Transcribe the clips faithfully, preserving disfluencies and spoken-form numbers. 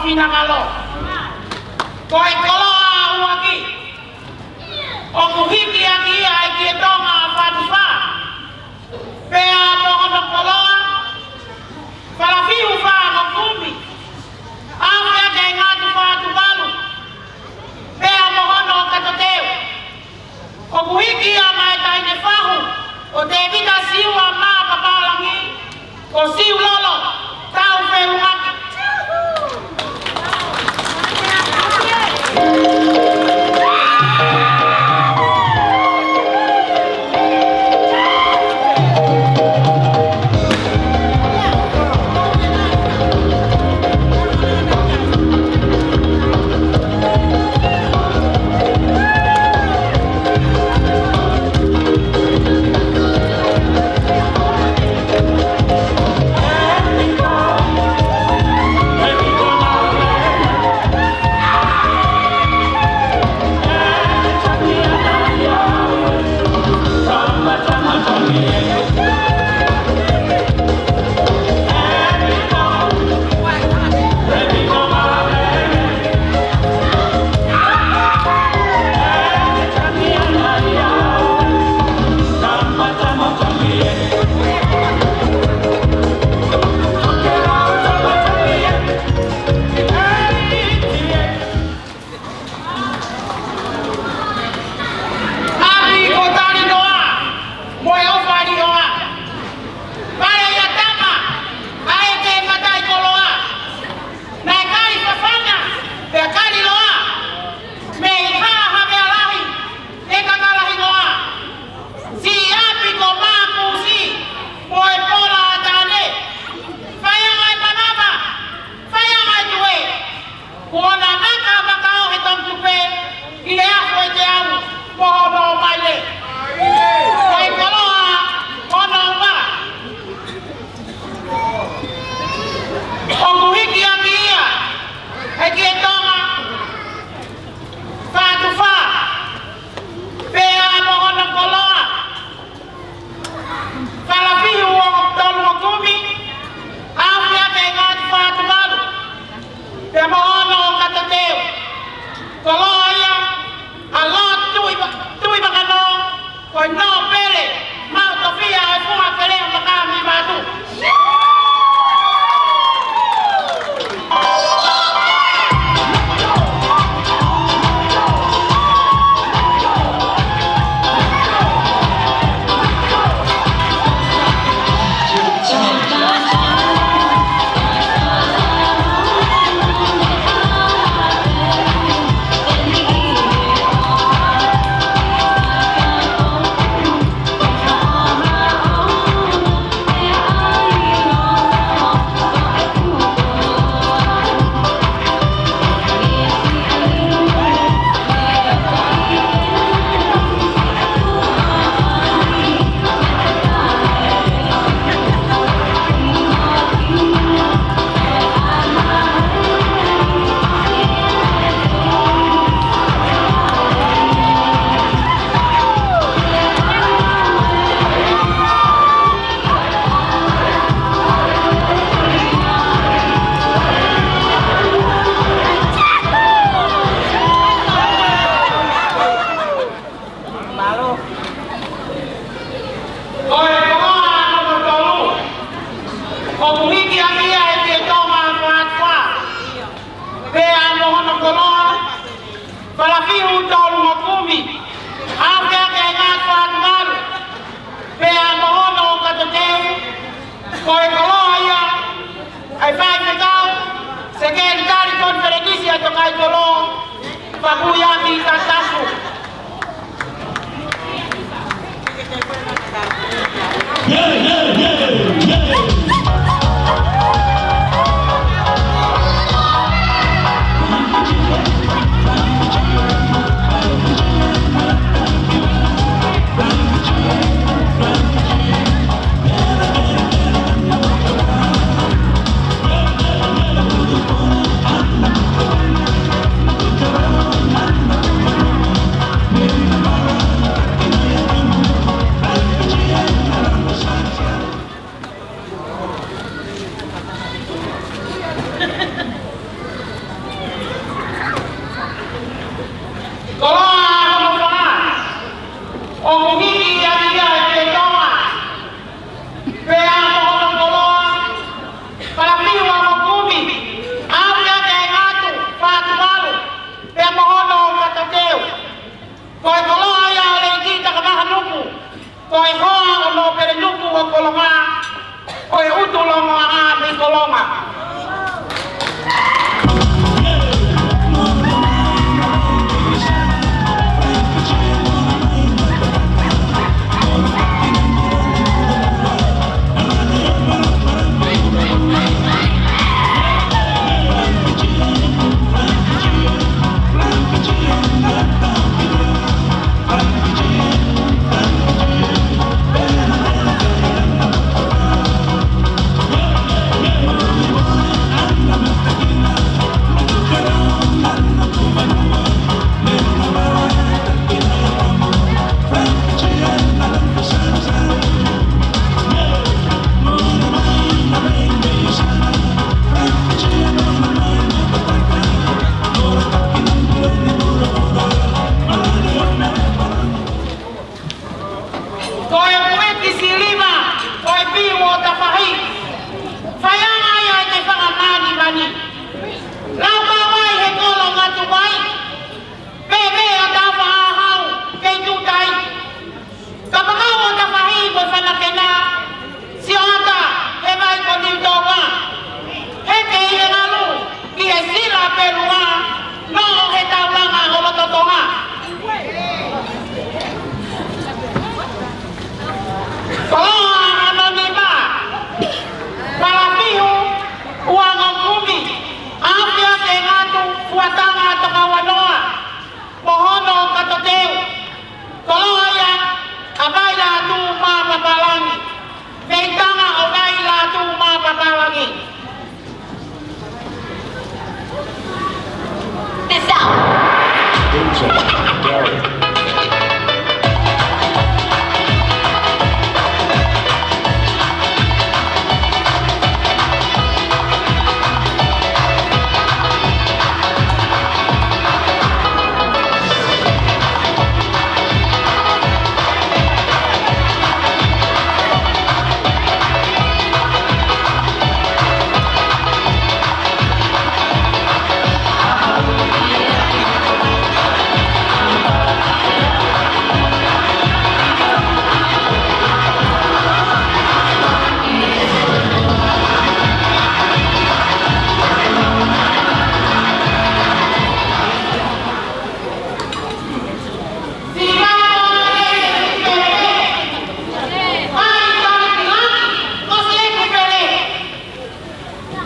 Finangalo. Ko e koloa ʻuluaki ʻoku hiki ʻaki ia ʻa e ʻEiki Tonga Fātufā, pea mo hono koloa, Falafihu Fāngokumi, ʻAfeake Ngāti Fātuvalu, pea mo hono kato teu. ʻOku hiki ia maʻa e taʻahine fahu ʻo Tēvita Siua mā Papālangi, ko Siulolo Taufeʻunga. ʻApi ko Talinoa mo e ʻOfaliʻoa. Pale ia tama ʻa e te mataʻikoloa. Naʻe kali Fafana pea kali Loa mei Haʻa Havea Lahi, ʻe Kakalahiloa. Siʻi ʻapi ko Mākusi mo e Pola Tane. Faiʻanga ʻi Manava, faiʻanga ʻi Tuē. Kuo na maka maka ʻo he Tongitupe ʻi he afu ʻe teau mo hono maile. Ko e koloa hono ua ʻoku hiki ʻaki ia ʻa e ʻEiki Tonga Fātufā, pea mo hono koloa, Falafihu Tolungokumi, ʻAfeake Ngāti Fātuvalu, pea mo hono kato teu. Koloa ia ʻa Lord Tui, Tuʻivakanō, ko e nōpele maʻu tofiʻa ʻo e Funga Keleʻa Makaʻamivatu. Mālō. Ko e koloa hono tolu ʻoku hiki ʻaki ia ʻa e ʻEiki Tonga Fātufā, pea mo hono koloa, Falafihu Tolungokumi, ʻAfeake Ngāti Fātuvalu, pea mo hono kato teu. Ko e koloa ia ʻa e faifekau, Sekelitali Konifelenisi ʻa e Tokāteline, Fakuiami Tatafu.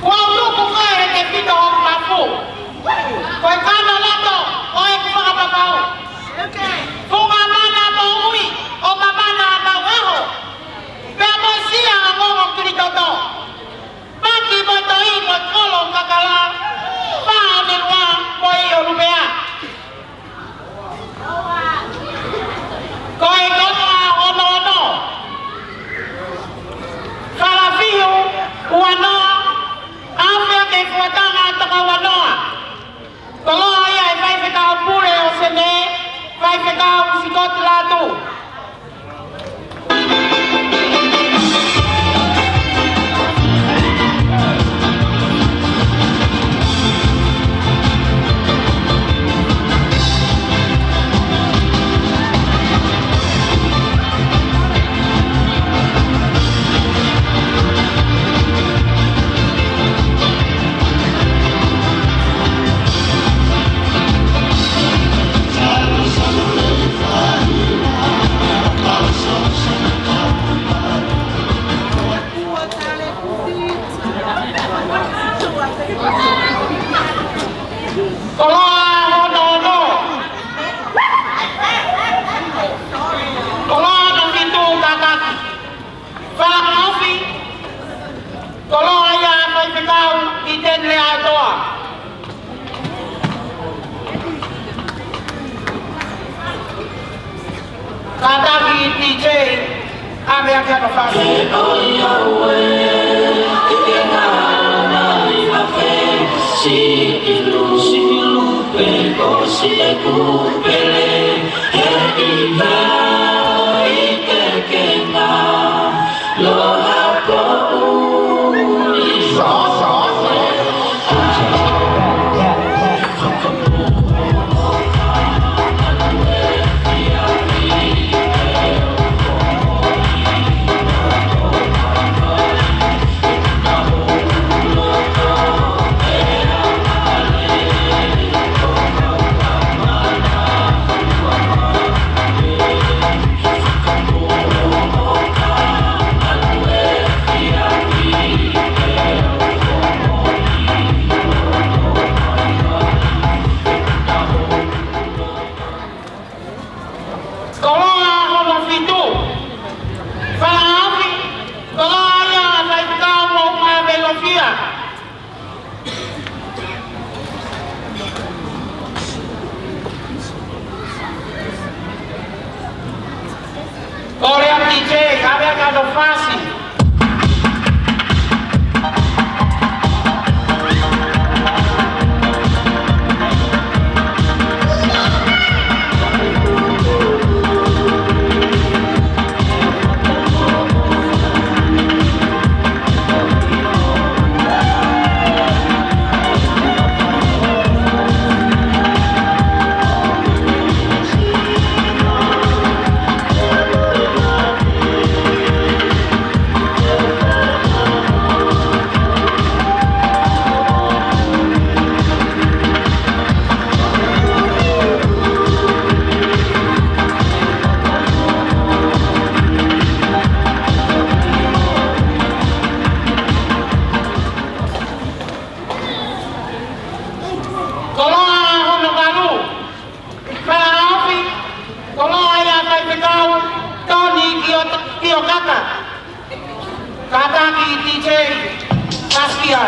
Kuo tuku koe he tefito ʻo e mafu. Ko e kano loto ʻo ʻeku fakapapau. Funga mana moʻui ʻo mamana ʻa Mauʻaho. Pea mo e sia ʻa Ngongo Kilitoto. Paki mo e toi mo e kolo kakala. Pā ʻo Nelua mo e ʻi ʻo Lupea. Ko e koloa hono ono. Falafiu ua noa, ʻAfea ke Fuatanga toko ua noa. Koloa ia ʻe Faifekau Pule ʻo Sene, Faifekau Sikoti Latu. Koloa hono ono. Koloa hono fitu, Kātaki. Fakaʻofi. Koloa ia ʻa Faifekau ʻIteni Leaʻatoa. Kātaki D J, ʻave ʻaki hono fasi. Koloa hono fitu. Fakaʻofi. Koloa ia ʻa Faifekau Moʻunga Veilofia. Kole atu D J, ʻave ʻaki hono fasi. Koloa hono valu. Fakaʻofi. Koloa ia ʻa Faifekau Toni Kio-, Kiokaka. Kātaki D J Paskia.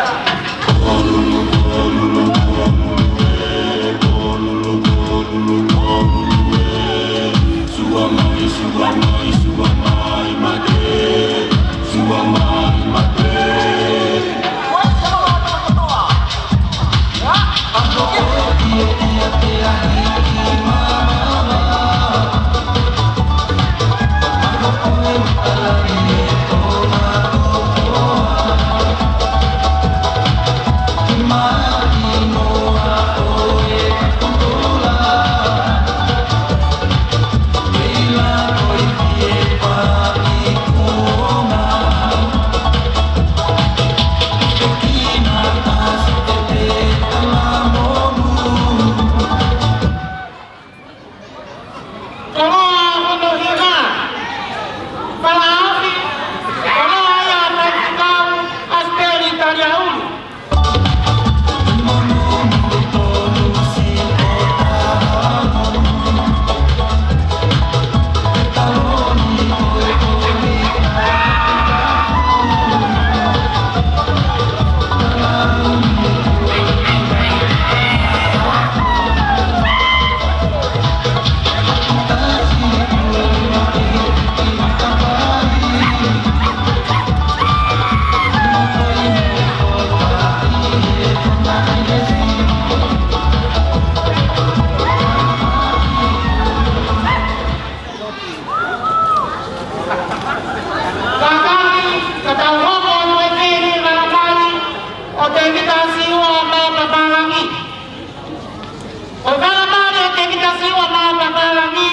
Siua Mā Papālangi,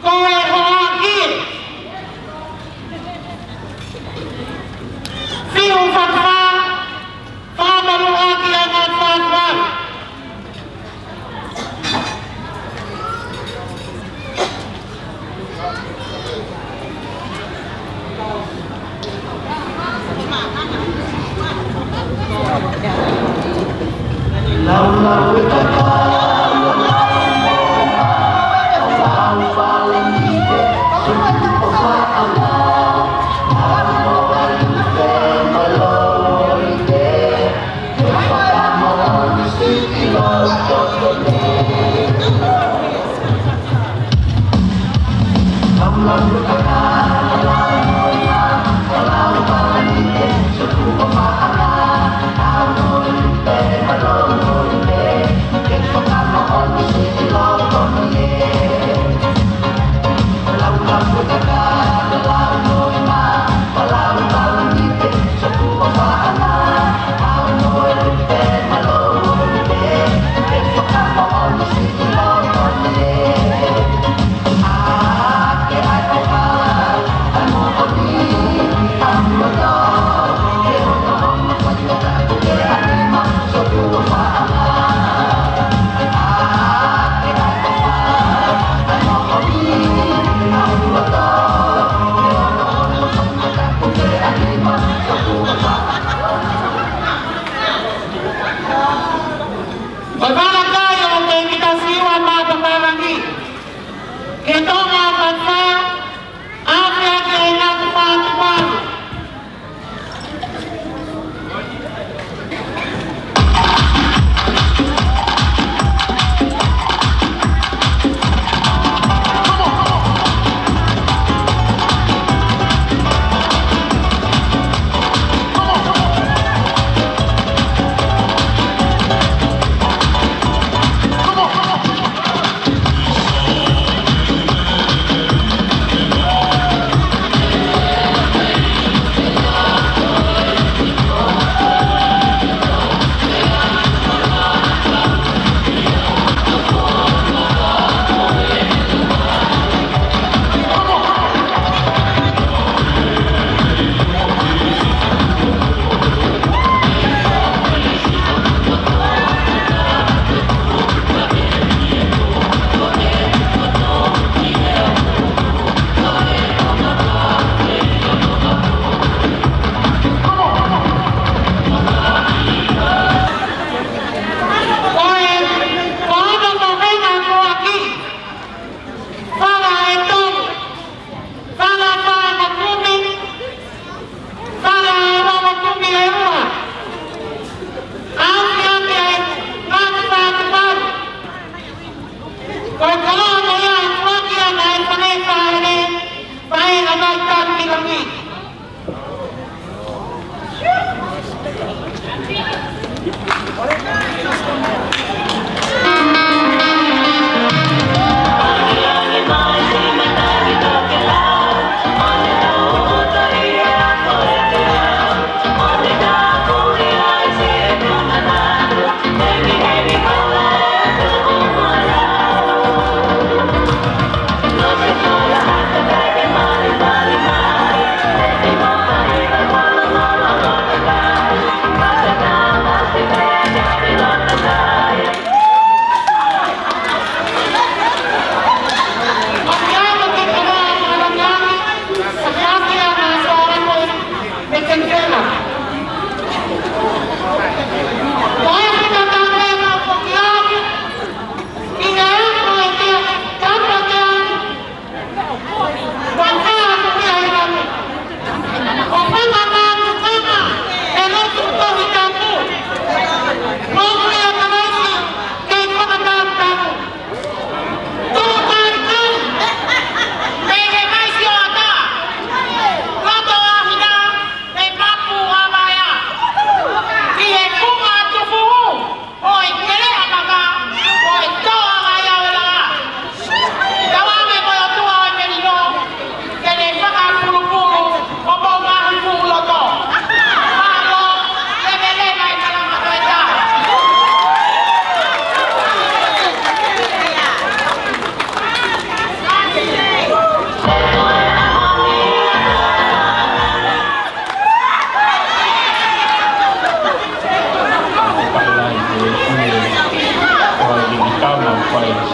ko e Hoaki. Fiu Fakafā, Fakamaluʻaki ʻa e Ngāti Fātuvalu. Ko e vala kai ʻo e Pēkita Siua Mā Papālangi, ke Tonga Fakafā, ʻApiaki ʻa e Ngāti Fātuvalu. Ko e, ko hono toenga Hoaki, vala ʻe tolu, vala fā mo e kumi, vala ua mo e kumi ʻe ua. ʻApiaki ʻa e Ngāti Fātuvalu. Ko e koloa ko ia ʻoku foaki ʻe he Fale Faʻele, Faʻē ʻa Maitali ki Langi.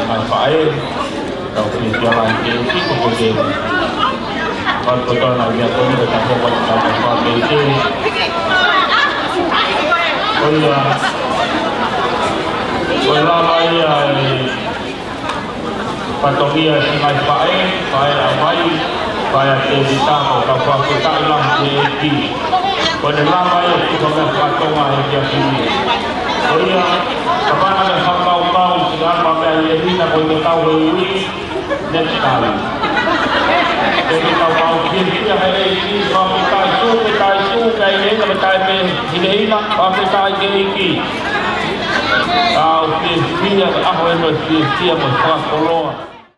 Ngaahi faʻē, tau fiefia lahi ki he ʻEiki ko e ke. Patu kotoa ngaahi meʻa ko eni ko e tapu atu ki he kau faʻē ki he ʻEiki. Ko ia, ko e lava ia e fatongia ʻo e ngaahi faʻē, faʻē ʻa Vai, faʻē ʻa Tēvita, ko e kau fakafetaʻi lahi ki he ʻEiki. Ko ʻene lava ia ʻo tuku ha meʻa faka-Tonga he efiafi ni. Ko ia, kapau naʻe fakakaukau siʻi ʻalu ha meʻa hinehina ko e ke tau he ui, next time. Ke ke tau kau fiefia he ʻEiki, fakafetaʻi Sīsū, fakafetaʻi Sīsū, pea hinehina, fakafetaʻi hinehina, fakafetaʻi ki he ʻEiki. Kau fiefia, ʻaho eni ʻo e fiefia mo e fakakoloa.